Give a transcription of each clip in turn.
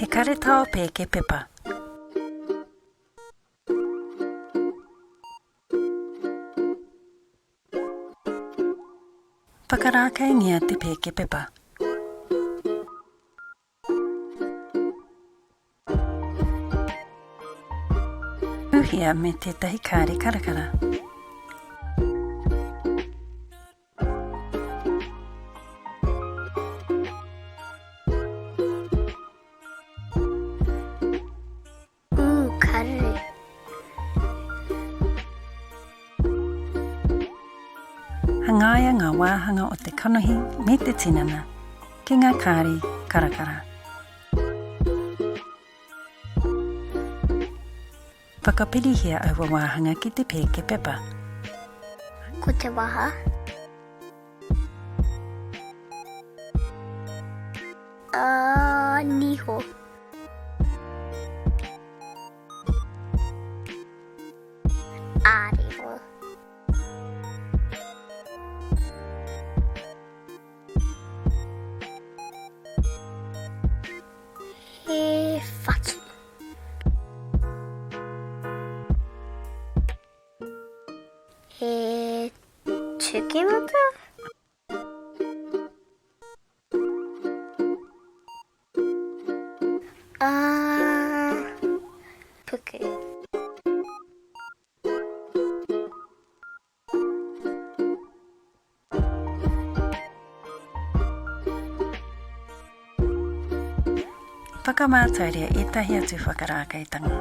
He karetao pēke pepa. Whakarākeingia te pēke pepa. Uhia me tētahi kāri karakara. Ū, karere. Hangaia ngā wāhanga o te kanohi me te tinana ki ngā kāri karakara. Whakapirihia aua wāhanga ki te pēke pepa. Ko te waha. A, niho. Āriho. He whatu. He tukemata? Ah, puku. Whakamātauria ētahi atu whakarākeitanga.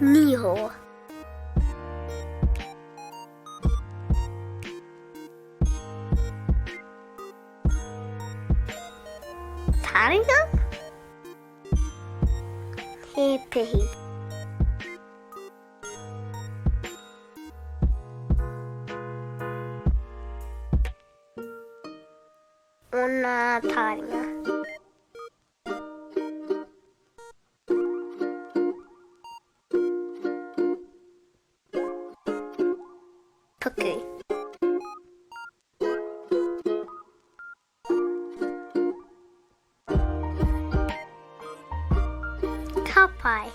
Niho. Taringa? He pihi. Ona taringa. Puku. Ka pai.